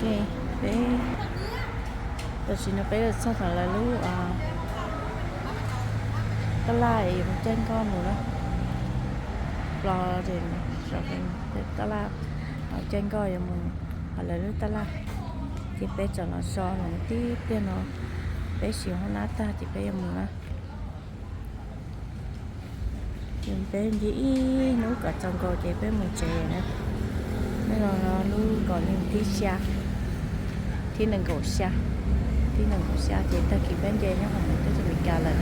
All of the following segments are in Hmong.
Peb, tam sim no peb txog tom lawv lub tab laj yuav mus caij nkoj mus na. Plo tab laj, caij nkoj yuav mus hauv lawv lub tab laj. Ces peb txawm los so los tib pliag no, peb siv hoob nab tag ces peb yuav mus na. Ces peb nce ib hnub kom txog nkaus ces peb mus tsev na. Nej los lub nkaus li thib xya, thib nees nkaum xya, thib nees nkaum xya ces tag kis peb nce nyob hauv teb chaws Amelikas lawm.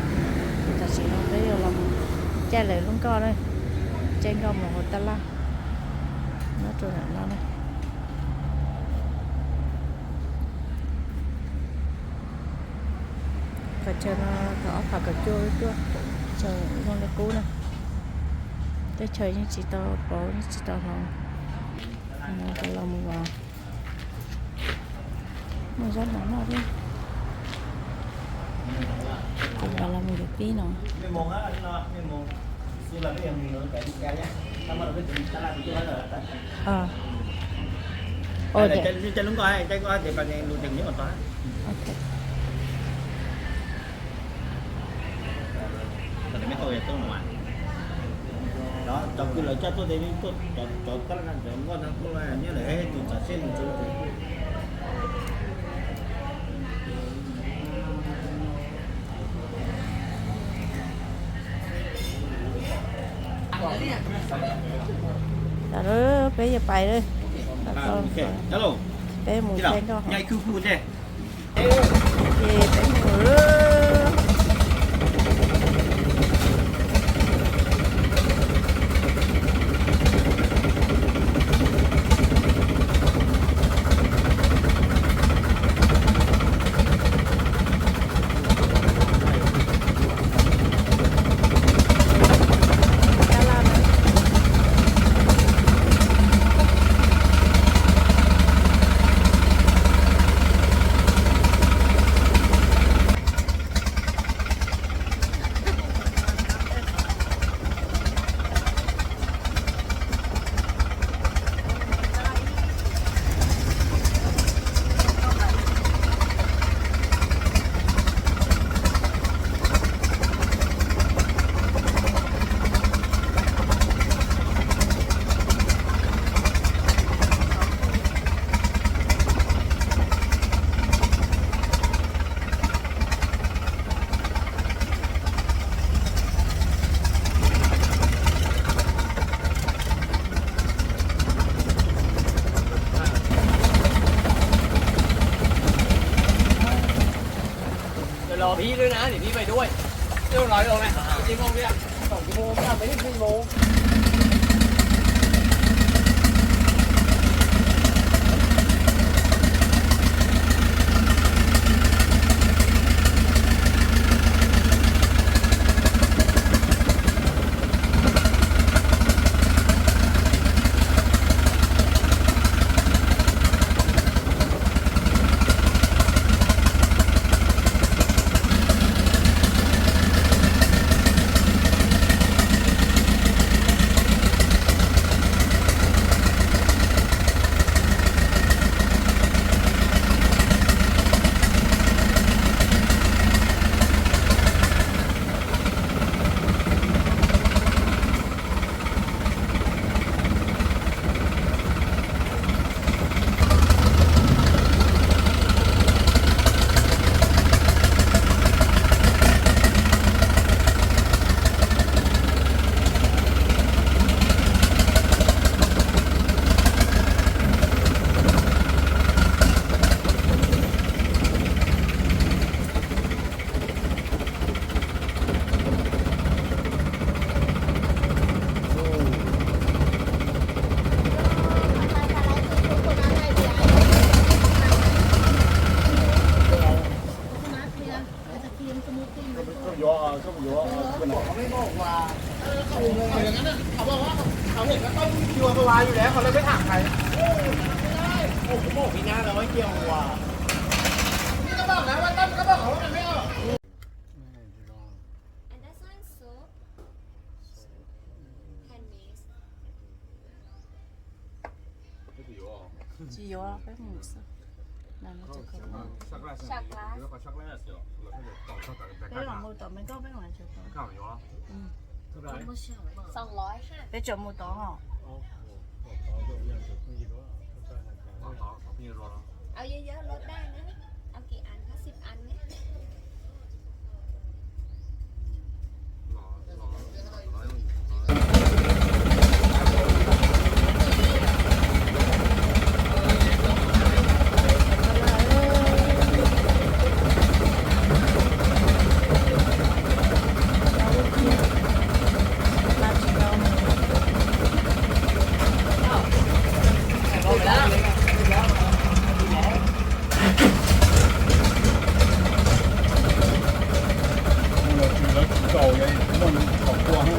Ces tam sim no peb yuav los caij lawv lub nkoj na, caij nkoj mus hauv tab laj nyob rau ntawm no na. Qhov chaw no thaum ob phav kaum cuaj tuaj, chaw zoo li qub na. Teb chaws yeej tsis tau pauv, yeej tsis tau hloov. Los mus, mus zaub mov noj thiab. Ces los mus yuav pib no. Cov kwv lawv coj tuaj ces cov tab laj ntawd nkoj ntag tuaj, nyob lawm tus txav siab tus tsuv. Peb yuav pais, peb mus caij nkoj, ces peb mus.เดี๋ยวรอพี่ด้วยนะ เดี๋ยวพี่ไปด้วย ไม่ต้องร้อยโลไหม จริงห้องเนี้ยสองชั่วโมงไม่เอาไปที่ชั่วโมง เขาไม่บอกว่า เออ เขา เขาอย่างนั้นน่ะ เขาบอกว่า เขาเห็นว่าต้นคิวอันตรายอยู่แล้ว เขาเลยไม่ถามใคร โอ้ ไม่ได้ ผมก็บอกพี่นะ แล้วว่าเกี่ยววัว พี่ก็บอกแล้วว่าต้นก็บอกเขาว่ามันไม่ออก Tsis yuav, peb mus xwb. Peb los mus tom Bangkok peb mam tseem tau. Peb tseem mus tod os. Lawv tsis tau, muaj qhov kua ne.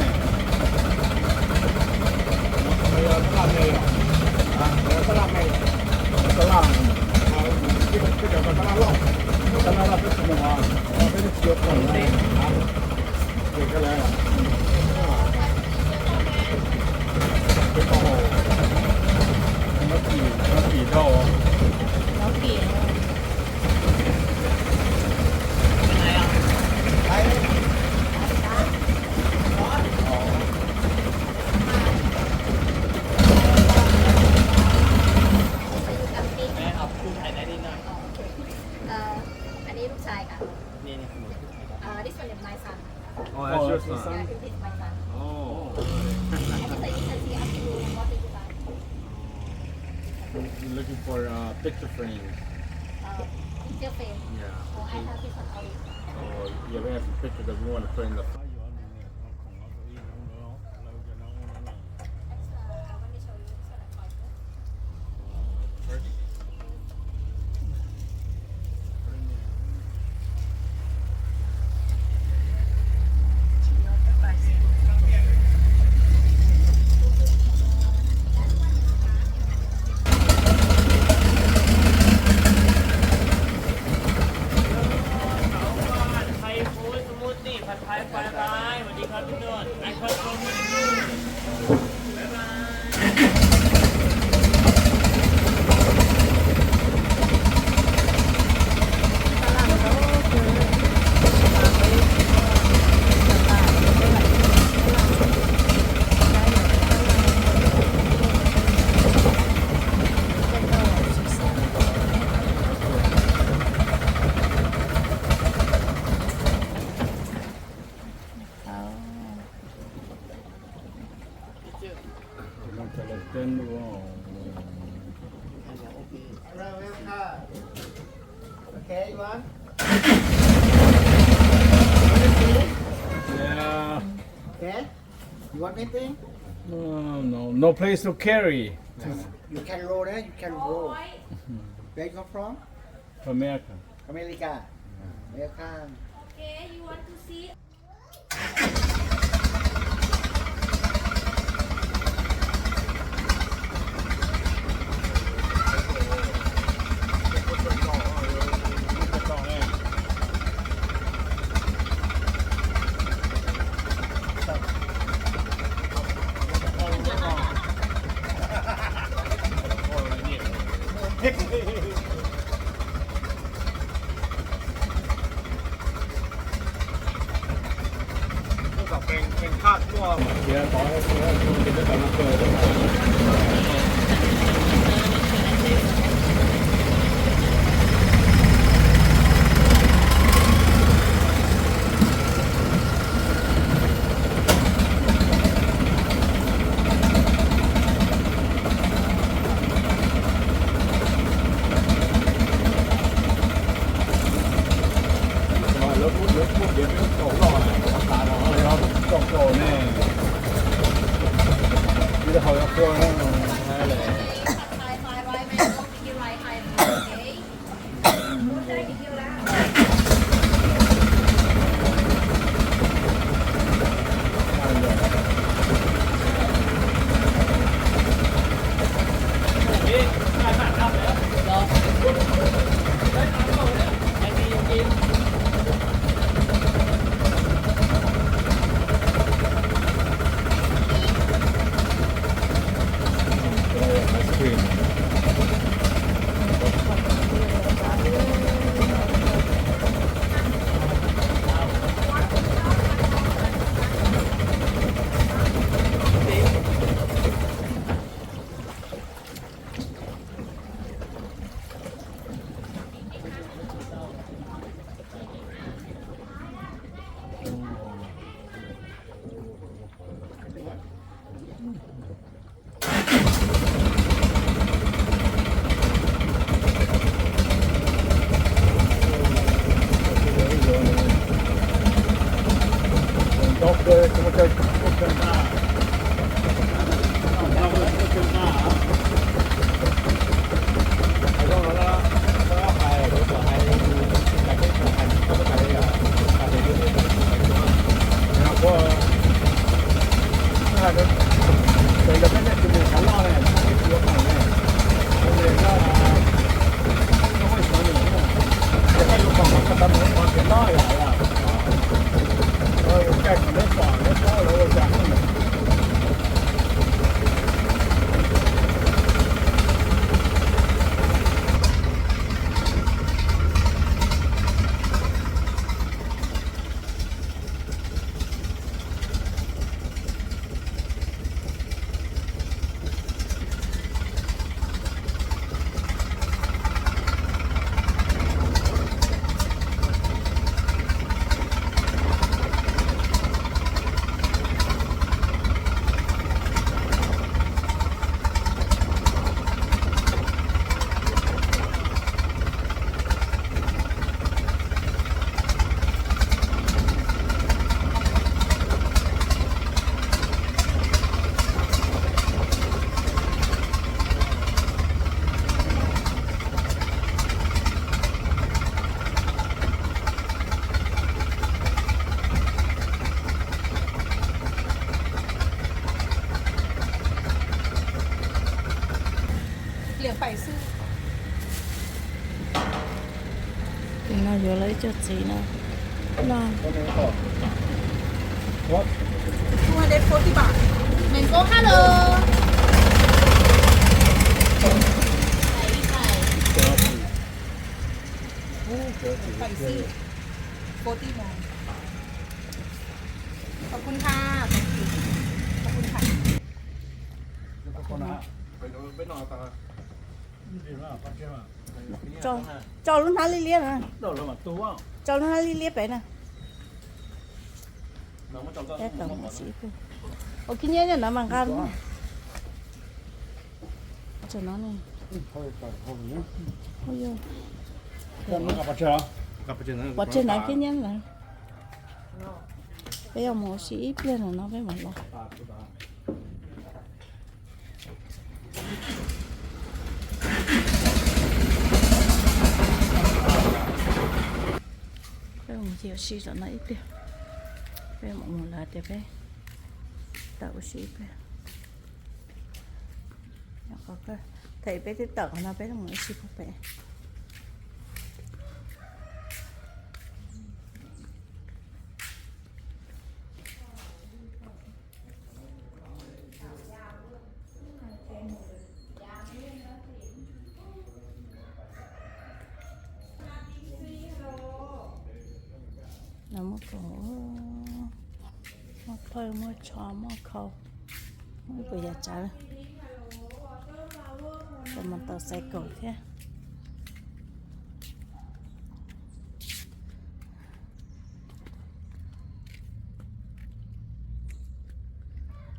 Sab laj, sab laj, peb cov sab laj loj, sab laj loj peb tsis mus, peb tsis yuav khoom. Nyob Kis, nyob Kis dhau. This one is my son. Oh, that's your son. Yeah, this is my son. Oh. And so you can see us doing what they do that. You're looking for a picture frame. Uh, picture frame. Yeah. Oh, I have this one already. Oh, yeah, we have some pictures that we want to put in the file. Extra, I want to show you this one. Thai food smoothie ผัดไทย fried rice สวัสดีครับพี่นุ่น I come from Okay, you want? Yeah. Okay. You want anything? No, no, no place to carry. You can roll there, you can roll. Where you come from? America. America. Welcome. Okay, you want to see? Tus no yuav lawv ib co txiv no. No. Two hundred forty baht. Mango hello. Spicy. Forty more. Khov khun kha, khov khun kha. Tso, tso lub hnab liab liab na. Tso lub hnab liab liab pem na. Ua khib nyiab nyob no mas nqa. Tso no ne. Pov tseg no khib nyiab na. Peb yuav mus ua si ib pliag no no peb mam los. Peb mus ua si tom no ib pliag, peb mam mus lawm tias peb tawm ua si ib pliag. Thaum peb twb tawm qhov no peb mus ua si puag pem. Lawv muaj khoom, muaj phawj, muaj tsho, muaj khau, muaj ib puas yam tsav. Cov mus tau xaiv kaum thiab.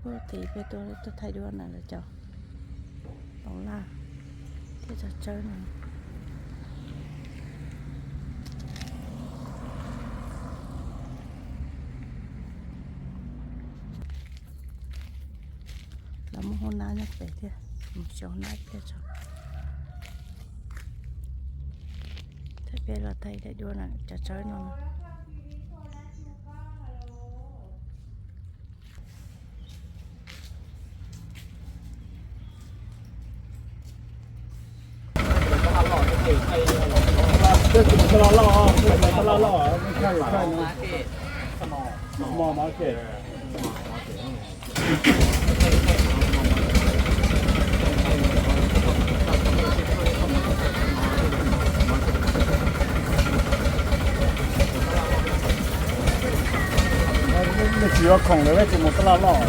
Puag tim peb tuaj, tuaj thaij duab na lawv cov toov laj thiab cov tsawb no. Lawv muaj hoob nab nyob pem thiab, mus xyuas hoob nab thiab tso. Thaij peb los thaij daim duab na, cov tsawb no. Nws tsis yuav khoom lawm, tsis mus taj laj loj.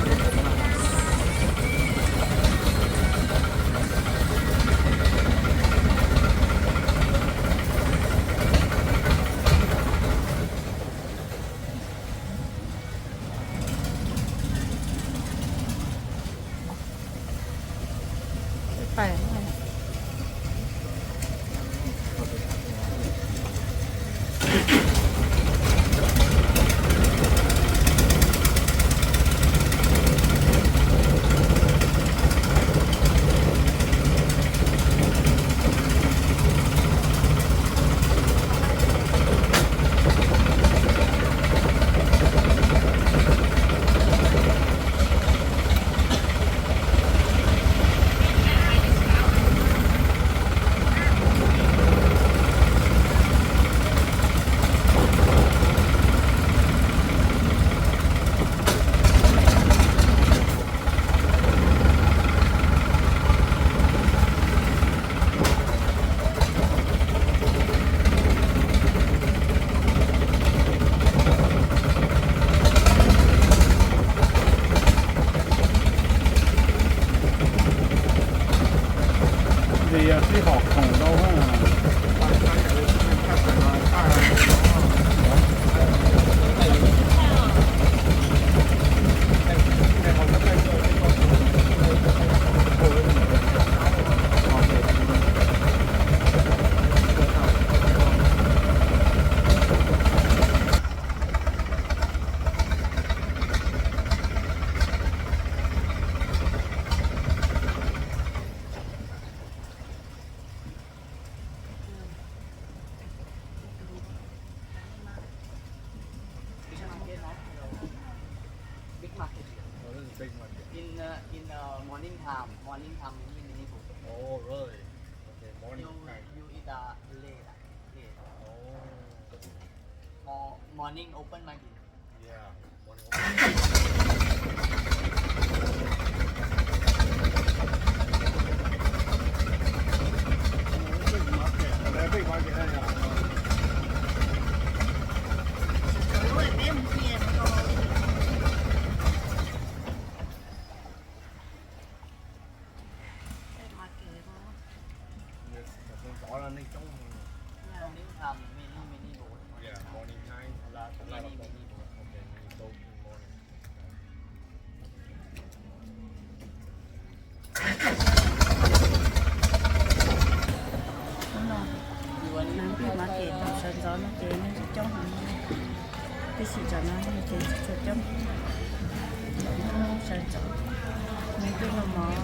Morning time, many, many people. Oh, really? Okay, morning time. You eat uh, late, late. Oh. Or morning open might be. Yeah, morning open. Big market. Big market, yeah. Yes, tov no neeg coob. Morning time, many, many people. Yeah, morning time, a lot, a lot of people. Okay, many people in morning. Nws pib mas ces thaum sawv ntxov no ces neeg tsis coob heev, tab sis tam no ces tsis tshua coob. Sawv ntxov, nws pib no mov.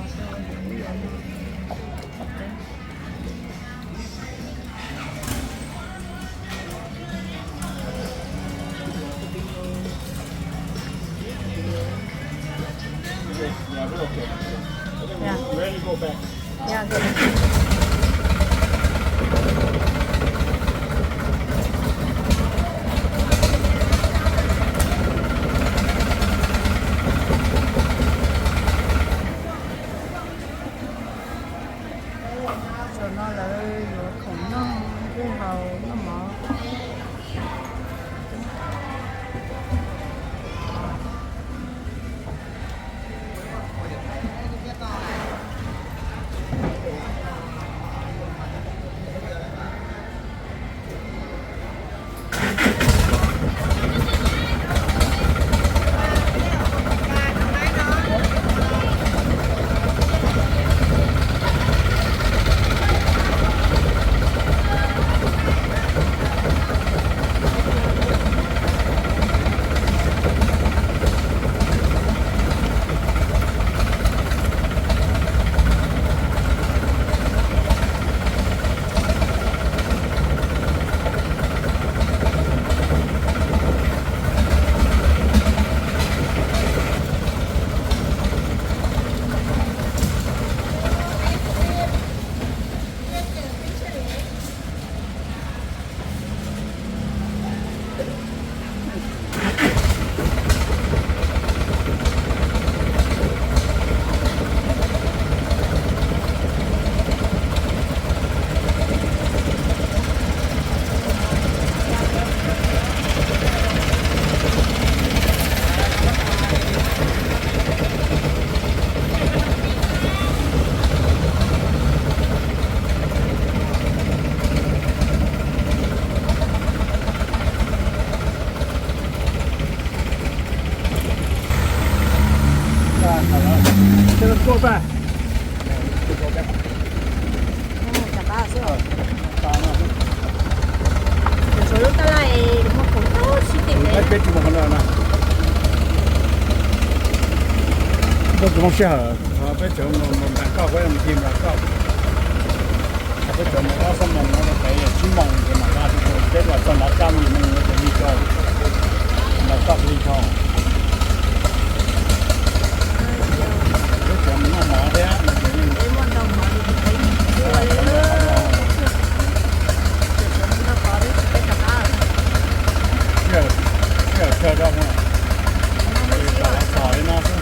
Zaum no lawv yuav khoom noj, tej haus noj mov. Mus rov qab xwb. Tsuas lub taj laj es muaj khoom tau sib tim peb. Peb tsis muaj qhov no na. Peb tsis muaj sij hawm, peb tseem mus nram koj, peb mus ti nram koj. Peb tseem mus ob xuab moos no, peb tsib moos ces mam nqa, peb los txog nram koj mus mus ces li tso, nram koj li tso. Peb tseem mus noj mov thiab no ces li. Sij hawm tsawg rau, ces kom los txog li no xwb.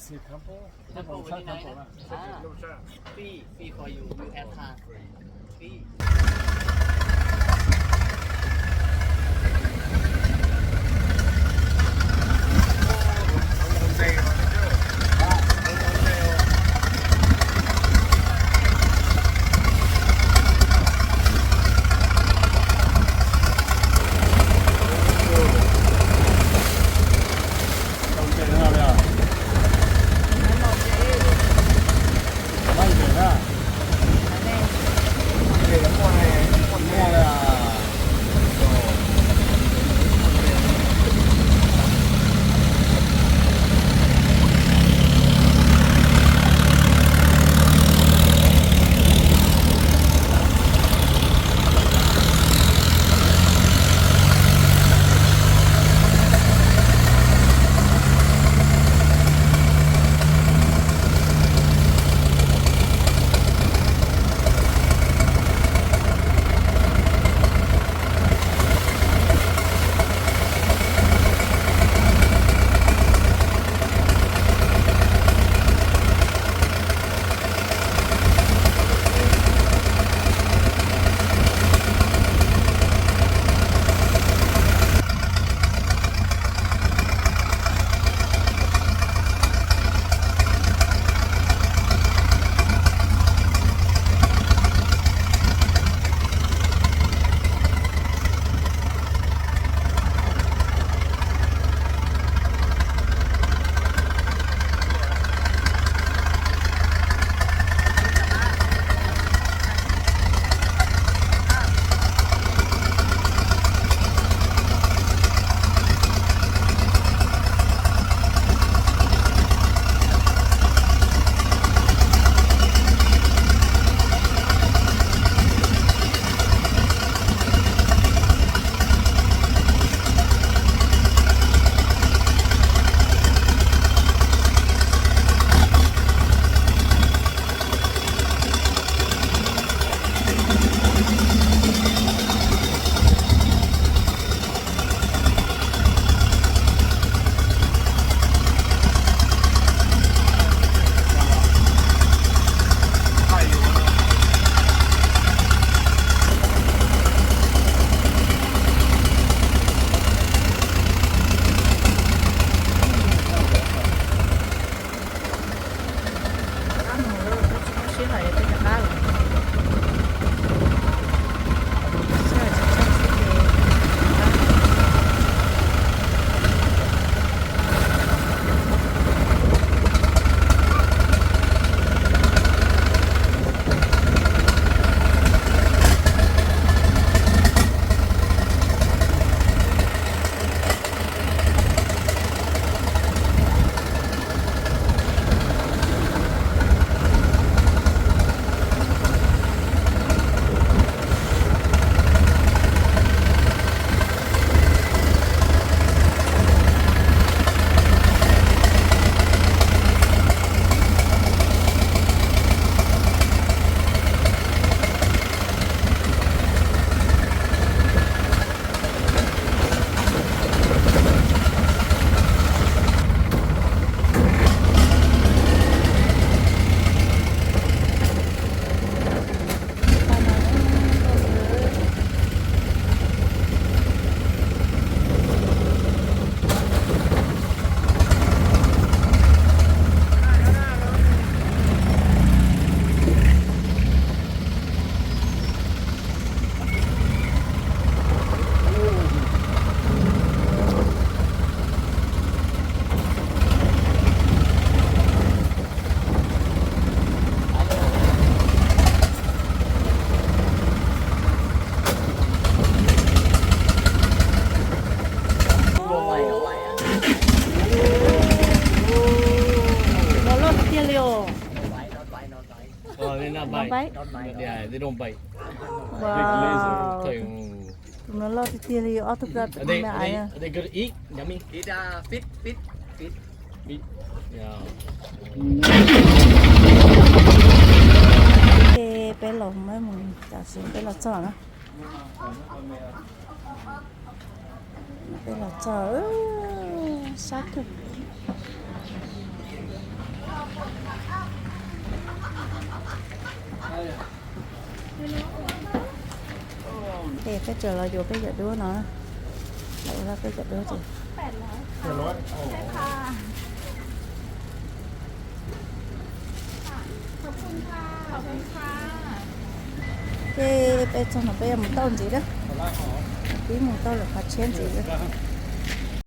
Temple very nice, ah. Free, free for you. You have time. Free. Tus no loj tiag tiag li os. Wow. Tus no loj tiag tiag li, ob tug plaub me me. Ces peb los mus, tam sim peb los txog na. Peb los txog, sab kawg. Es peb tseem los yuav peb cov duab no, lawv ua peb cov duab ces. Ces peb txog no peb yuav mus tauj ntxiv lawm, pib mus tauj lawm qhov tshiab ntxiv lawm.